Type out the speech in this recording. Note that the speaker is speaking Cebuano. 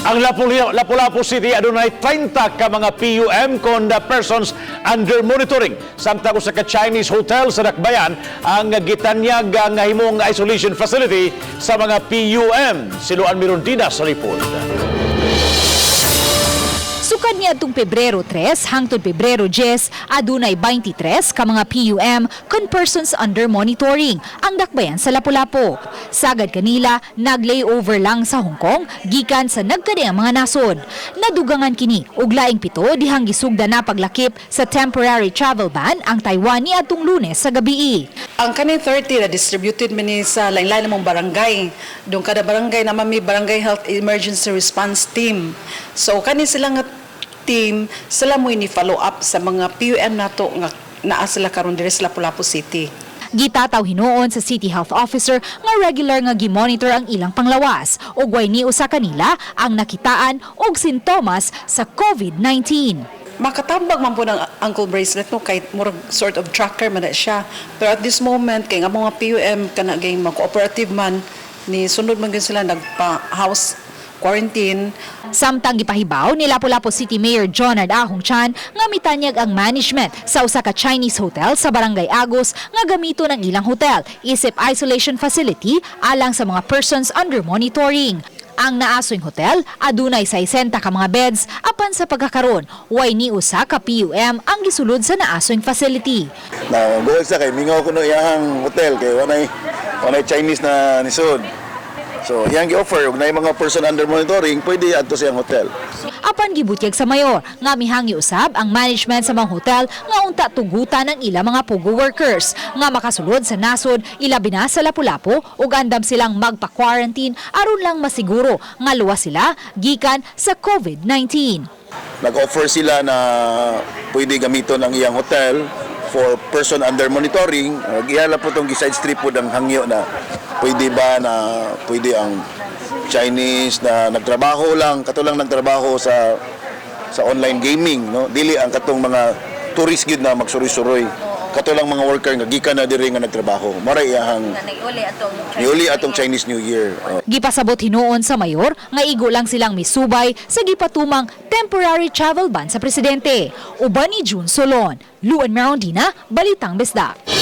Ang Lapu-Lapu City adunay 30 ka mga PUM kon the persons under monitoring. Samtang usa ka Chinese hotel sa Dakbayan ang gitanyag nga himong isolation facility sa mga PUM. Si Luan Mirondina sa report. Sukad niadtong Pebrero 3 hangtod Pebrero 10, adunay 23 ka mga PUM kon persons under monitoring ang dakbayan sa Lapu-Lapu. Sagad kanila, nag-layover lang sa Hong Kong gikan sa nagkadiang mga nasod. Nadugangan kini og laing 7 dihang gisugda na paglakip sa temporary travel ban ang Taiwan niadtong Lunes sa gabii. Ang kaning 30 na distributed man ni sa lain-lain namong barangay. Doon kada barangay naman may barangay health emergency response team. So kani sila nga team, sila mo ni follow up sa mga PUM nato nga naa sila karon diri sa Lapu-Lapu City. Gitataw hinuon sa City Health Officer nga regular nga gimonitor ang ilang panglawas ug way ni usa kanila ang nakitaan og sintomas sa COVID-19. Makatambag man po ng ankle bracelet, no, kay murag sort of tracker man na siya. Pero at this moment kay nga mga PUM kana gay cooperative man ni sunod man gyud sila nagpa house quarantine. Samtang gipahibaw ni Lapu-Lapu City Mayor Jonard Ahong Chan nga mitanyag ang management sa usa ka Chinese hotel sa Barangay Agos nga gamito ng ilang hotel isip isolation facility alang sa mga persons under monitoring. Ang naasoing hotel adunay 60 ka mga beds, apan sa pagkakaron way ni usa ka PUM ang gisulod sa naasoing facility. Na goal sa kay mingaw kuno iyang hotel kay wanay Chinese na nisod. So iyang gi-offer og naay mga person under monitoring, pwede adto sa iyang hotel. Apan gibutyag sa mayor nga mihangyo usab ang management sa mga hotel nga unta tugutan ang ilang mga POGO workers nga makasulod sa nasod, ilabi na sa Lapu-Lapu, ug andam silang magpa-quarantine aron lang masiguro nga luwas sila gikan sa COVID-19. Nag-offer sila na pwede gamiton ang iyang hotel for person under monitoring. Ihala po tong side street po ang hangyo na pwede ba na pwede ang Chinese na nagtrabaho lang, kato lang nagtrabaho sa online gaming, no, dili ang katong mga tourist gyud na magsuroy-suroy, kato lang mga worker nga gikan na diri nga nagtrabaho, mao iyahang Naiuli atong niuli atong Chinese New Year. Oh. Gipasabot hinuon sa mayor nga igo lang silang misubay sa gipatumang temporary travel ban sa presidente. Uban ni June Solon, Luan Merondina, Balitang Bisdak.